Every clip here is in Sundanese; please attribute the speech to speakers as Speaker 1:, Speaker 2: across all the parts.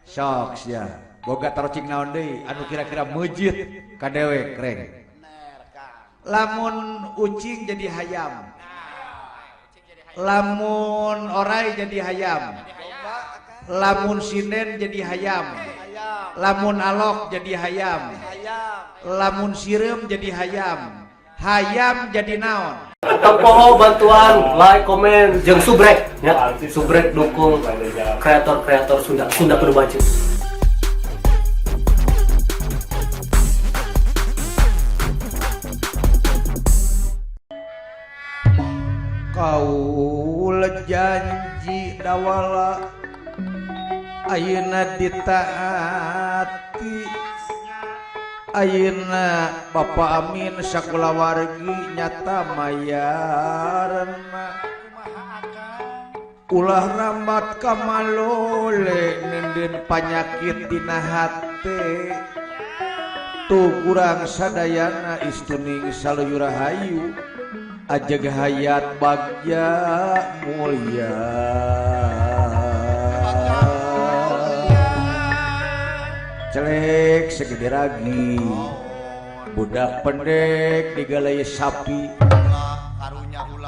Speaker 1: Sok sia. Boga tarocing naon deui anu kira-kira meujit ka dewek reng. Lamun ucing jadi hayam. Lamun orai jadi hayam. Lamun sinden jadi hayam. Lamun alok jadi hayam. Lamun sireum jadi hayam. Hayam jadi naon?
Speaker 2: Tong poho bantuan like, komen, jeung subrek ya. Subrek dukung kreator-kreator Sunda. Sunda kudu maju.
Speaker 1: Kaul janji dawala ayeuna ditaati, ayeuna Bapak Amin sakulawargi nyata mayarna. Ulah rambat kamalole nenden panyakit dina hate tuh kurang sadayana istuning saluyur rahayu ajeg hayat bagja mulia. Celek segede ragi budak pendek digalai sapi,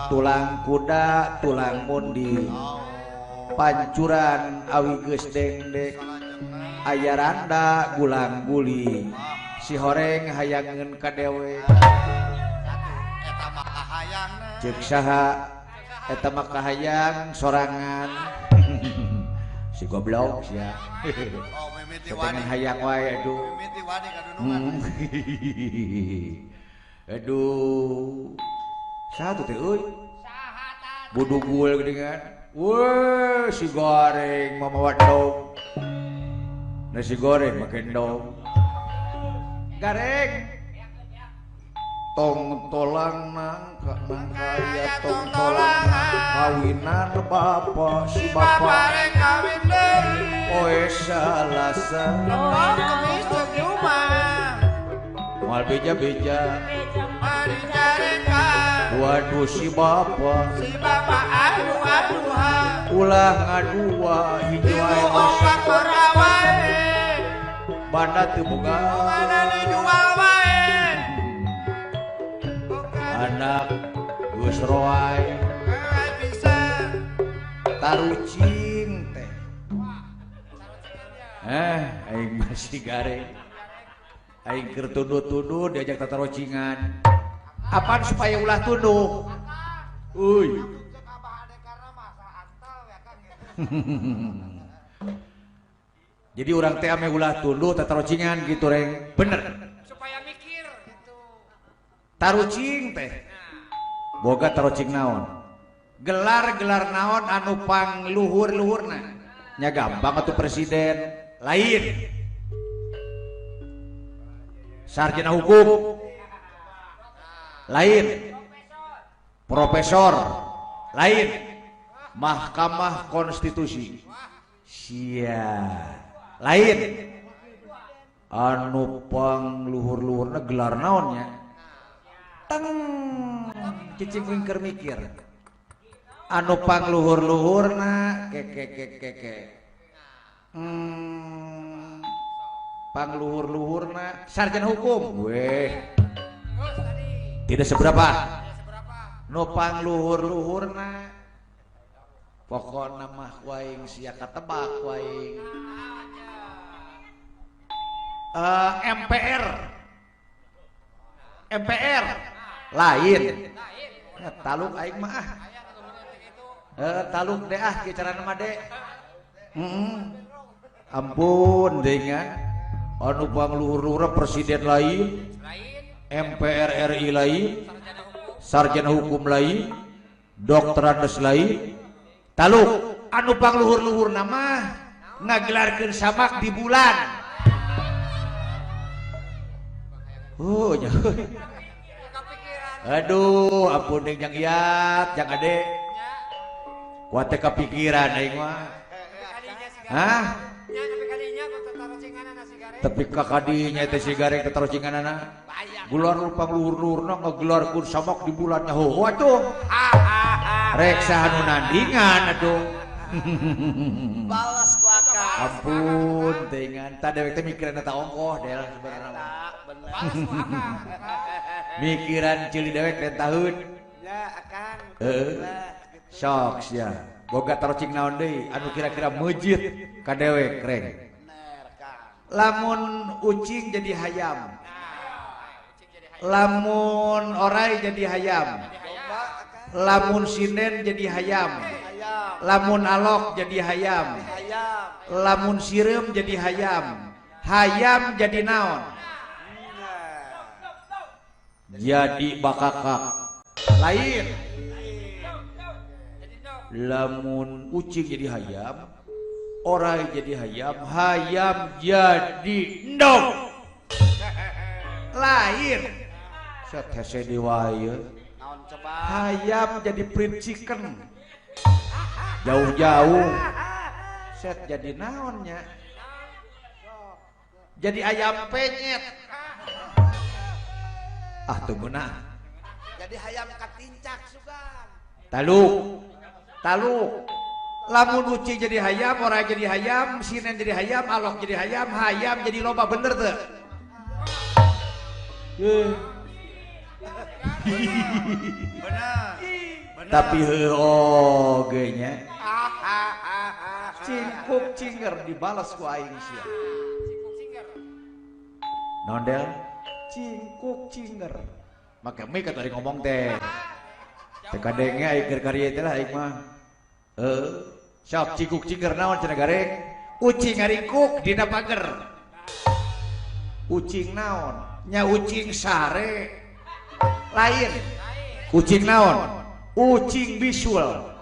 Speaker 1: tulang kuda tulang mundi, pancuran awi geus dengdek, aya randa gulang guli si horeng hayangeun ka dewek. Ceuk saha eta mah kahayang sorangan. Si goblok sia. Pengen hayang wae aduh. Aduh. Satu teh euy. Budugul geuningan. Weh si goreng mamawa endog. Nasi goreng make endog. Gareng. Tong tolang nangka nangkaya tong tolang kawinan bapak si bapak
Speaker 3: rek kawin deui
Speaker 1: poe Salasa
Speaker 3: Kamis jeung Jumat
Speaker 1: moal beja-beja
Speaker 3: dicarekan.
Speaker 1: Waduh si bapak
Speaker 3: si bapak aduh aduhan
Speaker 1: ulah ngadua hiji
Speaker 3: tilu
Speaker 1: wae
Speaker 3: opat perawae
Speaker 1: banda teu boga
Speaker 3: mana dijual wae
Speaker 1: anak geus roai
Speaker 3: bisa
Speaker 1: tarucing teh. Aing masih gareng aing keur tunduh-tunduh diajak tatarocingan apaan supaya ulah tunduh euy. Jadi urang teh ame ulah tunduh tatarocingan gitu reng bener
Speaker 3: supaya mikir gitu.
Speaker 1: Tarucing teh boga tarocing naon gelar-gelar naon anu pangluhur-luhurna nya gampang atuh presiden lain sarjana hukum lain profesor lain Mahkamah Konstitusi sia lain anu pangluhur-luhurna gelar naonnya teng cicing wingker mikir anu pangluhur-luhurna ke ke ke ke pangluhur-luhurna sarjana hukum weh tidak seberapa nu pangluhur-luhurna pokona mah waing sia katebak waing MPR MPR lain taluk aing mah ah taluk deh ah kieu carana mah de. Ampun dengan anu pangluhur-luhurna presiden lain MPR RI lain sarjana hukum lain doktorandes lain taluk anu pangluhur-luhurna mah ngagelarkeun samak di bulan. Oh nya. Aduh ampun deui jang iat jang ade kuat teh kapikiran aing mah. Hah? Tapi kakadinya teh si gareng tatarocinganana gelar pangluhur-luhurna ngagelarkeun samak di bulannya ho atuh rek saha nu nandingan atuh.
Speaker 3: Balas ku akang.
Speaker 1: Ampun teuingan tah dewek teh mikiran eta ongkoh del sebenarnya. Mikiran ceuli dewek den taheun.
Speaker 3: Ya akang.
Speaker 1: Heeh. Sok sia. Boga tarocing naon deui anu kira-kira meujit ka dewek reng. Lamun ucing jadi hayam. Lamun orai jadi hayam. Lamun sinden jadi hayam. Lamun alok jadi hayam. Lamun sireum jadi hayam. Hayam jadi naon? Jadi bakakak. Lain. Lamun ucing jadi hayam, orai jadi hayam, hayam jadi endog. Lain. Set hese dewa ieu. Hayam jadi fried chicken. Jauh-jauh. Set jadi naonnya? Jadi ayam penyet. Ah tunggu nah.
Speaker 3: Jadi hayam katincak sugan.
Speaker 1: Taluk. Taluk. Lamun ucing jadi hayam, orai jadi hayam, sinen jadi hayam, alok jadi hayam, hayam jadi loba bener teu?
Speaker 3: Bener.
Speaker 1: Tapi heuh oge nya. Cingkuk cinger dibalas ku aing sia. Nondel cingkuk cinger. Make mic atuh ari ngomong teh. Teu kadenge aing keur karieu teh lah aing mah. Heuh, sok cingkuk cinger naon cenah gareng? Ucing ngaringkuk dina pager. Ucing naon? Nya ucing sare. Lain. Ucing naon? Ucing bisul.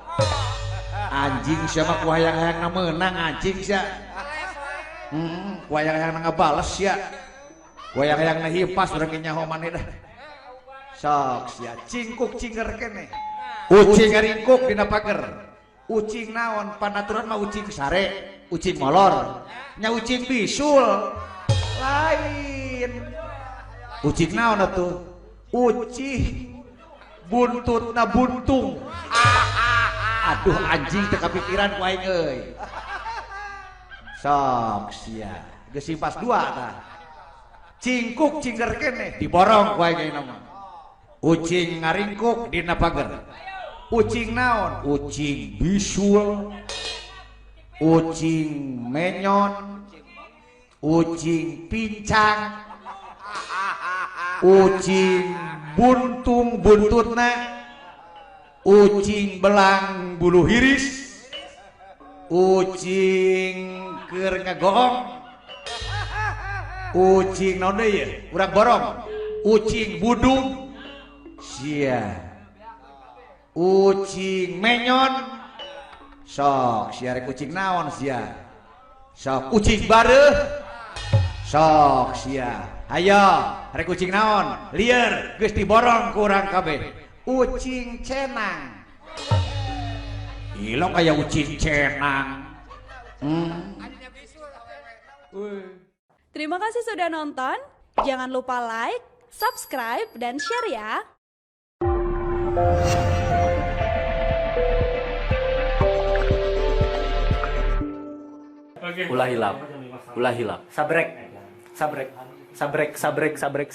Speaker 1: Anjing sia mah ku hayang-hayangna meunang anjing sia. Ku hayang-hayangna ngabales sia. Ku hayang-hayangna himpas urang ge nyaho maneh dah. Sok sia cingkuk cinger keneh. Ucing ngaringkuk dina pager. Ucing naon? Panaturan mah ucing sare, ucing molor. Nya ucing bisul. Lain. Ucing naon atuh? Ucing buntutna buntung. Aduh anjing teu kapikiran ku aing euy. Sok sia. Geus simpas dua tah. Cingkuk cinger keneh diborong ku aing ayeuna mah. Ucing ngaringkuk dina pager. Ucing naon? Ucing bisul. Ucing menyon. Ucing pincang. Ucing buntung buntutna. Ucing belang bulu hiris. Ucing keur ngagoong. Ucing naon deui ye? Urang borong. Ucing budung. Sia. Ucing menyon. Sok sia rek ucing naon sia? Sok ucing bareuh. Sok sia. Hayo rek ucing naon? Lieur geus diborong ku urang kabeh. Ucing cenang. Ilok aya ucing cenang.
Speaker 4: Terima kasih sudah nonton. Jangan lupa like, subscribe, dan share ya.
Speaker 2: Ulah hilap. Ulah hilap. Sabrek. Sabrek. Sabrek, sabrek, sabrek.